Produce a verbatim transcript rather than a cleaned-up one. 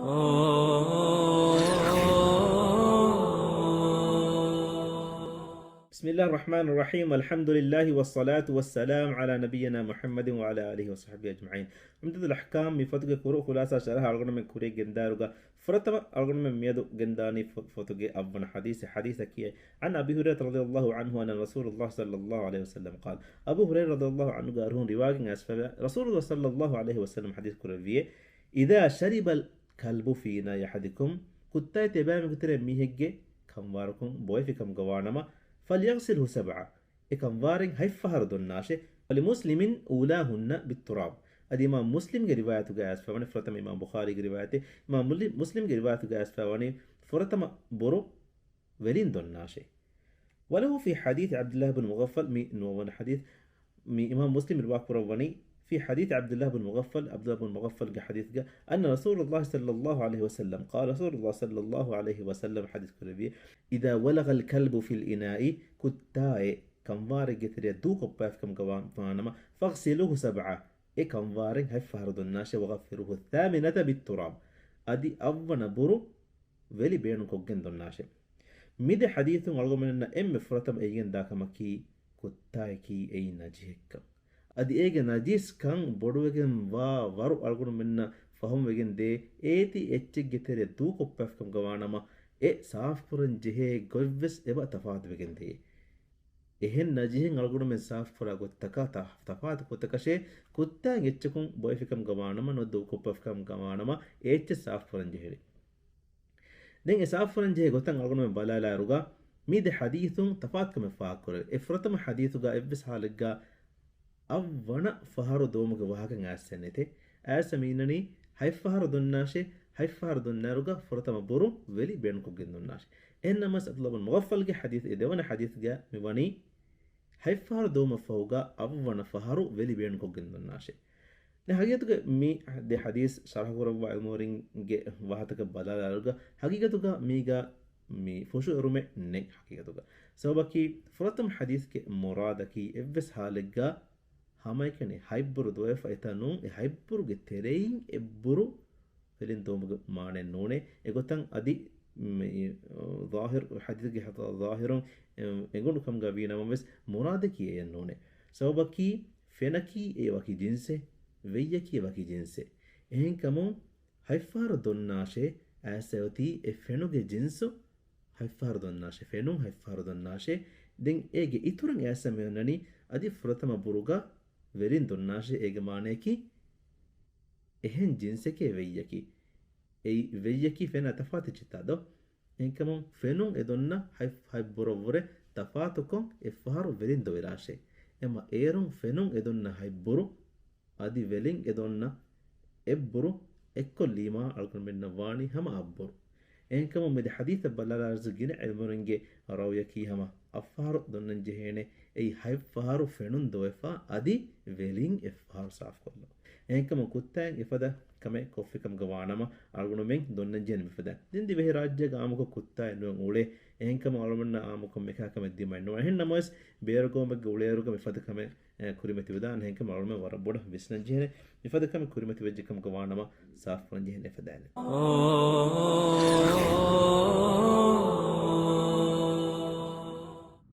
بسم الله الرحمن الرحيم. الحمد لله والصلاة والسلام على نبينا محمد وعلى آله وصحبه أجمعين. ޢުމްދަތުލް އަޙްކާމް މި ފޮތުގެ ކުރު ޚުލާޞާ ޝަރަޙަ އަޅުގަނޑުމެން ކުރިޔަށް ގެންދާއިރުގަ، ފުރަތަމަ އަޅުގަނޑުމެން މިއަދު ގެންދާނީ ފޮ-، ފޮތުގެ އަށްވަނަ ޙަދީޘެއް. ޙަދީޘަކީ، عن أبي هريرة رضي الله عنه أن رسول الله صلى الله عليه وسلم قال. އަބޫ ހުރައިރާ ރަޟިޔަﷲ ޢަންހުގެ އަރިހުން ރިވާގެން އައިސްފަވާ، ރަސޫލުﷲ ޞައްލަﷲ ޢަލައިހި ވަސައްލަމަ ޙަދީޘް ކުރެއްވިއޭ، إذا شرب الكلب في إناء أحدكم، ކުއްތާއެއް ތިބާމެންގެ ތެރޭ މީހެއްގެ ކަންވާރަކުން ބޮއެފި ކަމުގަ ވާނަމަ، فليغسله سبعا، އެ ކަންވާރެއް ހަތް ފަހަރު ދޮންނާށޭ. ولمسلم أولاهن بالتراب. އަދި އިމާމް މުސްލިމްގެ ރިވާޔަތުގަ އައިސްފަވަނީ، ފުރަތަމަ އިމާމް ބުޚާރީގެ ރިވާޔަތެއް، އިމާމް މުލި-، މުސްލިމްގެ ރިވާޔަތުގަ އައިސްފަވަނީ، ފުރަތަމަ ބުރު ވެލިން ދޮންނާށޭ. وله في حديث عبد الله بن مغفل، މި ނުވަވަނަ ޙަދީޘް، މި އިމާމް މުސްލިމް ރިވާ ކުރައްވަނީ، في حديث عبد الله بن مغفل، ޢަބްދުﷲ ބިން މުޣައްފަލްގެ ޙަދީޘްގަ، أن رسول الله صلى الله عليه وسلم قال، ރަސޫލުﷲ ޞައްލަﷲ ޢަލައިހި ވަސައްލަމަ ޙަދީޘް ކުރެއްވި، إذا ولغ الكلب في الإناء، ކުއްތާއެއް ކަންވާރެއްގެ ތެރެއަށް ދޫކޮށްފައިފިކަމުގަ ވާ-، ވާނަމަ، فاغسلوه سبعا، އެ ކަންވާރެއް ހަތް ފަހަރު ދޮންނާށޭ، وغفروه الثامنة بالتراب، އަދި އަށްވަނަ ބުރު ވެލި ބޭނުންކޮށްގެން ދޮންނާށޭ. މި ދެ ޙަދީޘުން އަޅުގަނޑުމެންނަށް އެންމެ ފުރަތަމަ އެނގިގެން ދާ ކަމަކީ، ކުއްތާއަކީ އެއީ ނަޖިހެއްކަން. އަދި އޭގެ ނަޖިސްކަން ބޮޑުވެގެން ވާ ވަރު އަޅުގަނޑުމެންނަށް ފަހުމްވެގެން ދޭ، އޭތި އެއްޗެއްގެ ތެރެ ދޫކޮށްފައިފިކަމުގަ ވާނަމަ، އެ ސާފުކުރަން ޖެހޭ ގޮތްވެސް އެބަ ތަފާތުވެގެން ދޭ. އެހެން ނަޖިހެއް އަޅުގަނޑުމެން ސާފުކުރާ ގޮތްތަކާ ތަ-، ތަފާތު ގޮތަކަށޭ، ކުއްތާއެއް އެއްޗަކުން ބޮއެފިކަމުގަ ވާނަމަ، ނުވަތަ ދޫކޮށްފައިފިކަމުގަ ވާނަމަ، އެ އެއްޗެއް ސާފުކުރަން ޖެހޭނެ. ދެން އެ ސާފުކުރަން ޖެހޭ ގޮތަށް އަޅުގަނޑުމެން ބަލާލާއިރުގަ، މި ދެ ޙަދީޘުން ތަފާތުކަމެއް ފާހަގަކުރެވޭ. އެ ފުރަތަމަ ޙަދީޘުގަ އެއްވެސް ޙާލެއްގަ އަށްވަނަ ފަހަރު ދުވުމުގެ ވާހަކަ އައިސްފަ ނެތޭ. އައިސްފަ މި އިންނަނީ ހަތް ފަހަރު ދޮންނާށޭ، ހަތް ފަހަރު ދޮންނާއިރުގަ ފުރަތަމަ ބުރު ވެލި ބޭނުންކޮށްގެން ދޮންނާށޭ. އެހެންނަމަވެސް ޢަބްދުﷲ ބިން މުޣައްފަލްގެ ޙަދީޘް، އެ ދެވަނަ ޙަދީޘްގަ މި ވަނީ، ހަތް ފަހަރު ދުވުމަށްފަހުގަ އަށްވަނަ ފަހަރު ވެލި ބޭނުންކޮށްގެން ދޮންނާށޭ. ދެން ޙަޤީޤަތުގަ މި ދެ ޙަދީޘް ޝަރަޙު ކުރައްވާ ޢިލްމުވެރިންގެ ވާހަކަތަކަށް ބަލާލާއިރުގަ، ޙަޤީޤަތުގަ މީގަ މި ފުށުއެރުމެއް ނެތް ޙަޤީޤަތުގަ. ސަބަބަކީ ފުރަތަމަ ޙަދީޘްގެ މުރާދަކީ އެއްވެސް ޙާލެއްގަ ހަމައެކަނި ހަތްބުރު ދުވެފަ އެތަނުން އެ ހަތްބުރުގެ ތެރެއިން އެއްބުރު ވެލިން ދުވުމުގެ މާނައެއް ނޫނޭ. އެގޮތަށް އަދި މި ޒާހިރު، ޙަދީޘްގެ ޙަ-، ޒާހިރުން އެ، އެނގުނު ކަމުގަ ވީ ނަމަވެސް، މުރާދަކީ އެއެއް ނޫނޭ. ސަބަބަކީ ފެނަކީ އެ ވަކި ޖިންސެއް، ވެއްޔަކީ ވަކި ޖިންސެއް. އެހެންކަމުން ހަތްފަހަރު ދޮންނާށޭ އައިސްފަ އޮތީ އެ ފެނުގެ ޖިންސު ހަތްފަހަރު ދޮންނާށޭ، ފެނުން ހަތްފަހަރު ދޮންނާށޭ. ދެން އޭގެ އިތުރަށް އައިސްފަ މި އޮންނަނީ އަދި ފުރަތަމަ ބުރުގަ ވެލިން ދޮންނާށޭ. އޭގެ މާނަޔަކީ އެހެން ޖިންސެކޭ ވެއްޔަކީ. އެއީ ވެއްޔަކީ ފެނާ ތަފާތު އެއްޗެއްތާ ދޯ؟ އެހެންކަމުން ފެނުން އެ ދޮންނަ ހަތް، ހަތް ބުރަށްވުރެ ތަފާތުކޮށް އެއްފަހަރު ވެލިން ދޮވެލާށޭ. އެމަ އޭރުން ފެނުން އެ ދޮންނަ ހަތް ބުރު އަދި ވެލިން އެ ދޮންނަ އެއްބުރު އެއްކޮށްލީމާ އަޅުގަނޑުމެންނަށް ވާނީ ހަމަ އަށްބުރު. އެހެންކަމުން މި ދެ ޙަދީޘަށް ބަލާލާއިރު ގިނަ ޢިލްމުވެރިންގެ ރައުޔަކީ ހަމަ އަށްފަހަރު ދޮންނަން ޖެހޭނެ، އެއީ ހަތްފަހަރު ފެނުން ދޮވެފަ އަދި ވެލިން އެއްފަހަރު ސާފުކޮށްލަން. އެހެންކަމުން ކުއްތާއިން އެފަދަ ކަމެއް ކޮށްފިކަމުގަ ވާނަމަ، އަޅުގަނޑުމެން ދޮންނަން ޖެހޭނެ މިފަދަ. ދެން ދިވެހިރާއްޖޭގަ އާއްމުކޮށް ކުއްތާއެއް ނުވެ އުޅޭ. އެހެންކަމުން އަޅުގަނޑުމެންނަށް އާއްމުކޮށް މިކަހަލަ ކަމެއް ދިމައެއް ނުވާ. އެހެން ނަމަވެސް، ބޭރުގައުމެއްގަ އުޅޭއިރުގަ މިފަދަ ކަމެއް އެ، ކުރިމަތިވެދާނެ. އެހެންކަމުން އަޅުގަނޑުމެން ވަރަށް ބޮޑަށް ވިސްނަން ޖެހޭނެ. މިފަދަ ކަމެއް ކުރިމަތިވެއްޖެ ކަމުގަ ވާނަމަ، ސާފުކުރަން ޖެހޭނެ އެފަދައިން.